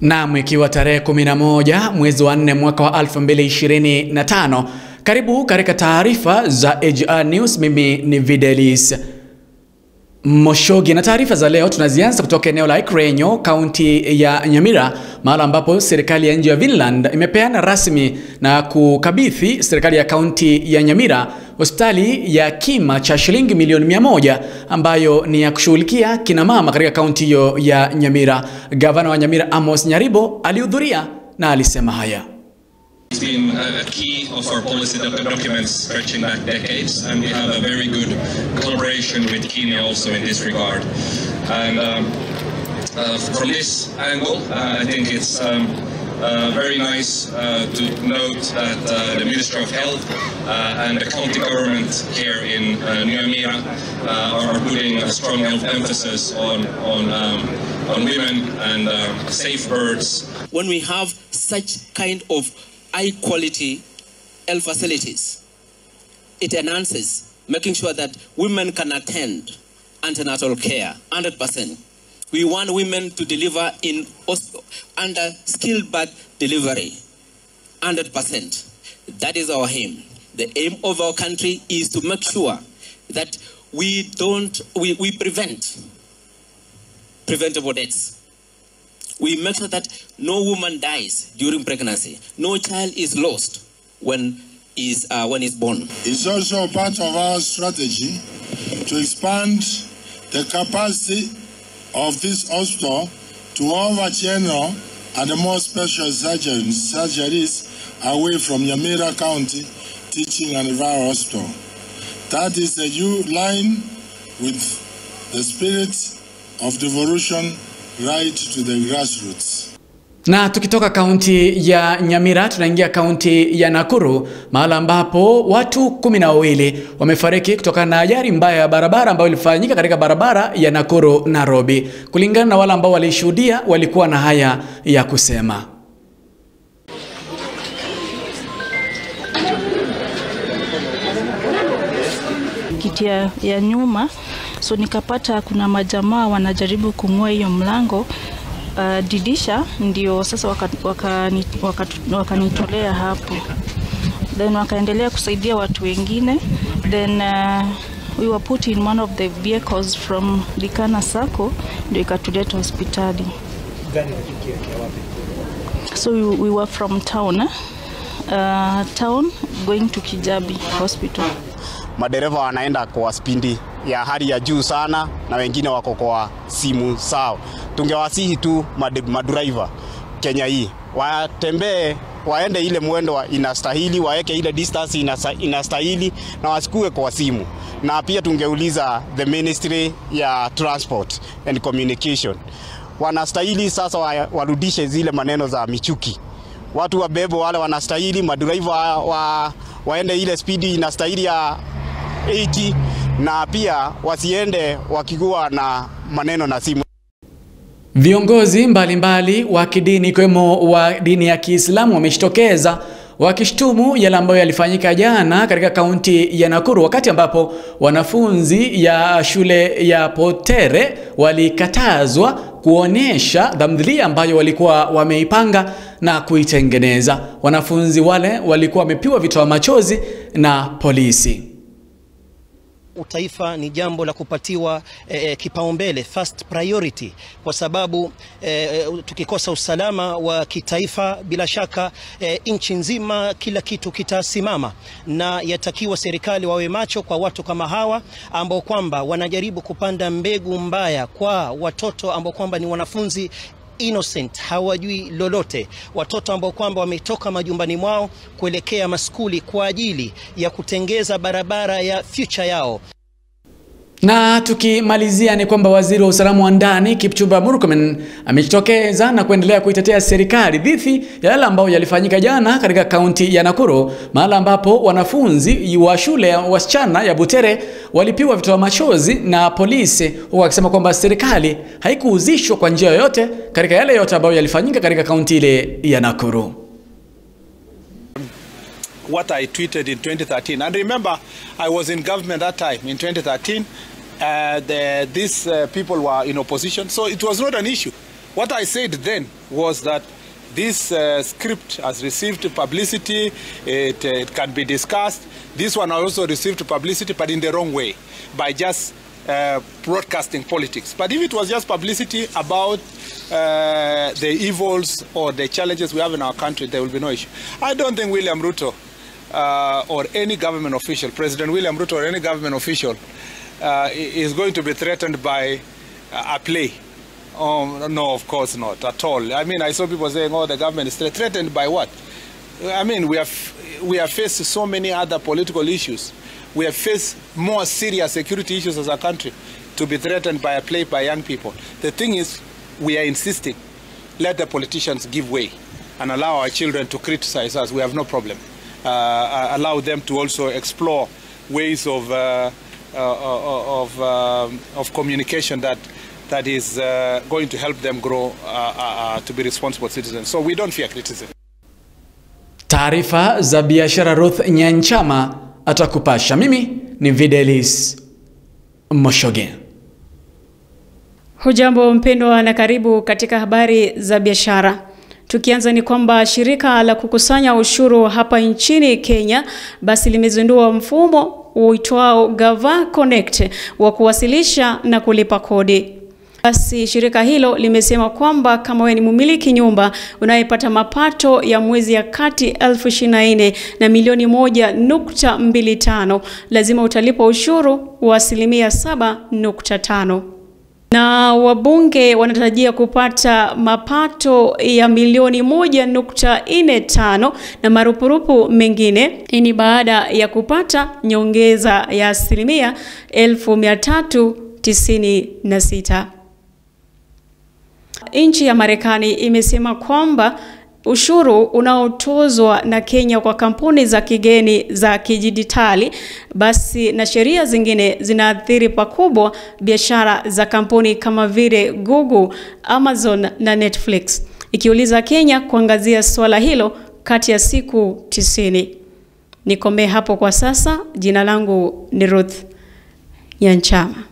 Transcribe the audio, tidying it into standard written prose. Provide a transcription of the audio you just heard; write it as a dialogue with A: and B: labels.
A: Naam, ikiwa tarehe 11 mwezi wa 4 mwaka wa 2025. Karibu katika taarifa za AGR News. Mimi ni Videlis Moshogi, na taarifa za leo tunazianza kutoka eneo la Ikrenyo, kaunti ya Nyamira, mahali ambapo serikali ya nchi ya Finland imepeana rasmi na kukabidhi serikali ya kaunti ya Nyamira hospitali ya kima cha shilingi milioni 100 ambayo ni ya kushughulikia kina mama katika kaunti hiyo ya Nyamira. Gavana wa Nyamira Amos Nyaribo alihudhuria na alisema haya.
B: It's been a key of our policy documents stretching back decades, and we have a very good collaboration with Kenya also in this regard. And from this angle, I think it's very nice to note that the Ministry of Health and the county government here in Nyamira are putting a strong emphasis on women and safe births.
C: When we have such kind of high quality health facilities, it enhances making sure that women can attend antenatal care 100%. We want women to deliver in under skilled birth delivery 100%. That is our aim. The aim of our country is to make sure that we don't we prevent preventable deaths. We make sure that no woman dies during pregnancy, no child is lost when is born.
D: It's also part of our strategy to expand the capacity of this hospital to offer general and more special surgeries away from Nyamira County Teaching and Referral Hospital. That is the new line with the spirit of devolution right to the grassroots.
A: Na tukitoka kaunti ya Nyamira tunaingia kaunti ya Nakuru, mahala ambapo watu 12 wamefariki kutokana na ajali mbaya ya barabara ambayo ilifanyika katika barabara ya Nakuru Nairobi. Kulingana na wale ambao walishuhudia, walikuwa na haya ya kusema.
E: Kiti ya nyuma, so nikapata kuna majamaa wanajaribu kung'oa hiyo mlango, didisha, ndio sasa wakanitolea hapo. Then wakaendelea kusaidia watu wengine. Then we were put in one of the vehicles from Likana Sacco, ndio ikatuleta hospitali. So we were from town, town going to Kijabi Hospital.
F: Madereva wanaenda kwa spindi ya hali ya juu sana na wengine wako kwa simu sawa. Tungewasihi tu madriver Kenya hii watembee, waende ile mwendo inastahili, waeke ile distance inastahili na wasikue kwa simu. Na pia tungeuliza the Ministry ya Transport and Communication, wanastahili sasa warudishe zile maneno za michuki. Watu wabebo wale wanastahili, madriver waende ile spidi inastahili ya 80, na pia wasiende wakikuwa na maneno na simu.
A: Viongozi mbalimbali wa kidini ikiwemo wa dini ya Kiislamu wamejitokeza wakishtumu yale ambayo yalifanyika jana katika kaunti ya Nakuru, wakati ambapo wanafunzi ya shule ya Potere walikatazwa kuonesha dhamdhilia ambayo walikuwa wameipanga na kuitengeneza. Wanafunzi wale walikuwa wamepiwa vitoa machozi na polisi.
G: Utaifa ni jambo la kupatiwa kipaumbele, first priority, kwa sababu tukikosa usalama wa kitaifa bila shaka nchi nzima kila kitu kitasimama, na yatakiwa serikali wawe macho kwa watu kama hawa ambao kwamba wanajaribu kupanda mbegu mbaya kwa watoto ambao kwamba ni wanafunzi innocent, hawajui lolote, watoto ambao kwamba wametoka majumbani mwao kuelekea maskuli kwa ajili ya kutengeza barabara ya future yao.
A: Na tukimalizia ni kwamba waziri wa usalama wa ndani Kipchumba Murkomen amejitokeza na kuendelea kuitetea serikali dhidi ya yale ambayo yalifanyika jana katika kaunti ya Nakuru, mahala ambapo wanafunzi wa shule ya wasichana ya Butere walipiwa vitoa machozi na polisi, huku akisema kwamba serikali haikuhusishwa kwa njia yoyote katika yale yote ambayo yalifanyika katika kaunti ile ya Nakuru.
H: What I tweeted in 2013, and remember I was in government that time in 2013. These people were in opposition, so it was not an issue. What I said then was that this script has received publicity, it can be discussed. This one also received publicity, but in the wrong way, by just broadcasting politics. But if it was just publicity about the evils or the challenges we have in our country, there will be no issue. I don't think William Ruto or any government official, President William Ruto or any government official, is going to be threatened by a play. No, of course not, at all. I mean, I saw people saying, oh, the government is threatened by what? I mean, we have faced so many other political issues. We have faced more serious security issues as a country to be threatened by a play by young people. The thing is, we are insisting, let the politicians give way and allow our children to criticize us. We have no problem. Allow them to also explore ways of communication that is going to help them grow to be responsible citizens. So we don't fear criticism.
A: Taarifa za biashara Ruth Nyanchama atakupasha. Mimi ni Videlis Moshoge.
I: Hujambo mpendwa na karibu katika habari za biashara. Tukianza ni kwamba shirika la kukusanya ushuru hapa nchini Kenya basi limezindua mfumo uitwao Gava Connect wa kuwasilisha na kulipa kodi. Basi shirika hilo limesema kwamba kama wewe ni mmiliki nyumba unayepata mapato ya mwezi ya kati 24,000 na milioni 1.25 lazima utalipa ushuru wa 7.5%. Na wabunge wanatarajia kupata mapato ya milioni 1.45 na marupurupu mengine. Hii ni baada ya kupata nyongeza ya 396,000. Nchi ya Marekani imesema kwamba ushuru unaotozwa na Kenya kwa kampuni za kigeni za kidijitali basi na sheria zingine zinaathiri pakubwa biashara za kampuni kama vile Google, Amazon na Netflix, ikiuliza Kenya kuangazia swala hilo kati ya siku 90. Nikomee hapo kwa sasa. Jina langu ni Ruth Nyanchama.